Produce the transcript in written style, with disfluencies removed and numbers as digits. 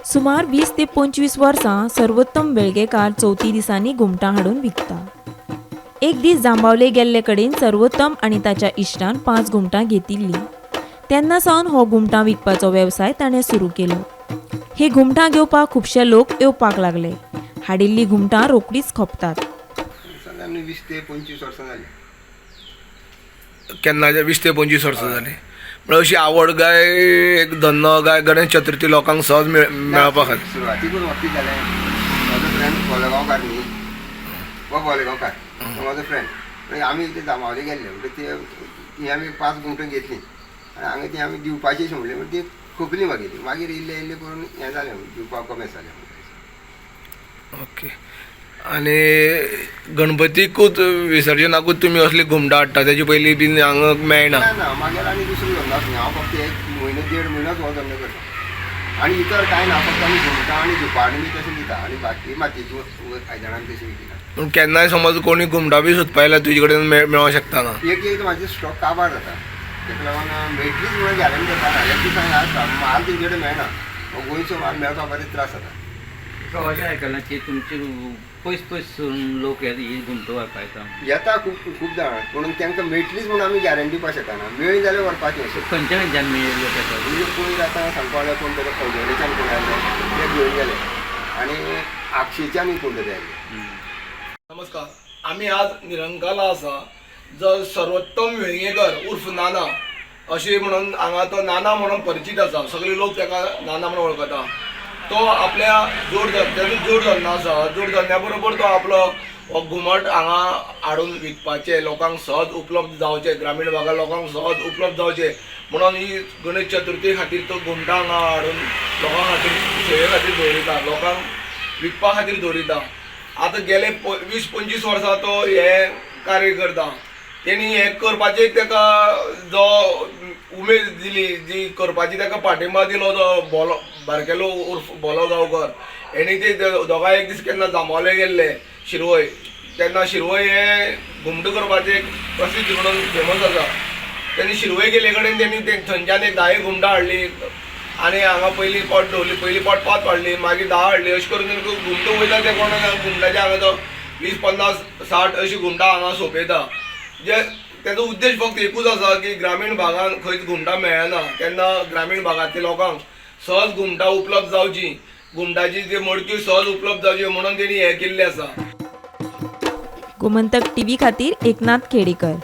सुमार 20 ते 25 वर्सां सर्वोत्तम वेळगेकार चवथी दिसांनी घुमटां हाडून विकता. एक दीस जांबावले गेल्ले कडेन सर्वोत्तम आनी ताच्या इश्टान 5 घुमटां घेतिल्लीं. तेन्ना सावन हो घुमटां विकपाचो वेवसाय ताणें सुरू केलो. ही घुमटां घेवपाक खुबशे लोक येवपाक लागले. हाडिल्लीं घुमटां रोखडीच खपतात. सादारण 20 ते 25 वर्सां जाली. केन्ना 20 ते 25 वर्सां जाली. म्हळ्यार अशी आवड काय एक धंदो काय गणेश चतुर्थी लोकांक सहज मेळपा खातीर? सुरवातीकूच म्हाका कितें जालें, म्हजो फ्रेंड बोलेगांवकार न्ही, हो बोलेगांवकार तो म्हजो फ्रेंड. मागीर आमी ते जांबावले गेल्ले म्हणटकीर ती आमी 5 गुमटां घेतलीं आनी हांगा ती आमी दिवपाची अशें म्हणलें, पूण ती खपली मागीर. मागीर इल्लें इल्लें करून हें जालें, दिवपाक कमेस जालें. ओके. आनी गणपतीकूच विसर्जनाकूच तुमी असली घुमटां हाडटा, तेजे पयलीं बीन हांगा मेळना? ना ना, मागीर आनी दुसरो धंदो आसना. हांव फक्त एक म्हयनो देड म्हयनोच हो धंदो करता आनी इतर कांय ना. फक्त आमी घुमटां आनी झुपाट बी तशें दिता आनी बाकी मातयेची आयदनां बी तशीं विकिना. पूण केन्नाय समज कोणी घुमटां बी सोदपा आयल्यार तुजे कडेन मेळोंक शकता ना? एक एक म्हाजे स्टॉक काबार जाता, तेका लागून मेळटलीच म्हणून गॅरंटी जाता. एक दिसा माल तेजे कडेन मेळना, गोंयचो माल मेळपाक बरें त्रास जाता. अशें आयकलां की तुमचे पयस पयस लोक ही घुमटो व्हरपा येता. येता खूब खूब जाण, पूण तांकां मेळटलीच म्हणून आमी गॅरंटी दिवपाक शकना. मेळ्ळी जाल्यार व्हरपाचें अशें. खंयच्या खंयच्यान लोक येतात? म्हणजे पयर आतां सांगपा जाल्यार कोण तरी खवदोडेच्यान कोण आयले, ते घेवन गेले आनी आगशीच्यानूय कोण तरी आयले. नमस्कार, आमी आज निरंकाला आसा, जो सर्वोत्तम वेळगेकर उर्फ नाना अशें म्हणून हांगा तो नाना म्हणून परिचीत आसा. सगळे लोक ताका नाना म्हणून वळखता. तो आपल्या तेजो जोड धंदो आसा. जोड धंद्या बरोबर तो आपलो हो घुमट हांगा हाडून विकपाचें, लोकांक सहज उपलब्ध जावचें, ग्रामीण भागांत लोकांक सहज उपलब्ध जावचें म्हणून ही गणेश चतुर्थी खातीर तो घुमटां हांगा हाडून लोकां खातीर सेवे खातीर दवरिता, लोकांक विकपा खातीर दवरिता. आतां गेले 20-25 वर्सां तो हें कार्य करता. तेणी हें करपाचें ताका जो उमेद दिली, जी करपाची ताका पाठिंबा दिलो तो बोलो बारकेलो उर्फ बोलो गांवकर. हेणी ते दोगांय एक दीस केन्ना जांबावले गेल्ले शिरवय, तेन्ना शिरवय हें घुमट करपाचें एक प्रसिद्ध म्हणून फेमस आसा. तेणी शिरवय गेल्ले कडेन तेणी थंयच्यान एक 10 घुमटां हाडली आनी हांगा पयली पावट दवरली. पयली पावट 5 हाडली, मागीर 10 हाडली. अशें करून तेंकां घुमटां वयता ते कोण घुमटाचे हांगा तो 20, 50, 60 अशी घुमटां हांगा सोंपयता. जे तेजो उद्देश फक्त एकूच आसा की ग्रामीण भागांत खंयच घुमटां मेळना, तेन्ना ग्रामीण भागांतल्या लोकांक सहज घुमटां उपलब्ध जावची, घुमटाची ती मडक्यो सहज उपलब्ध जावची म्हणून तेणी हें केल्लें आसा. गोमंतक टीव्ही खातीर एकनाथ खेडेकर.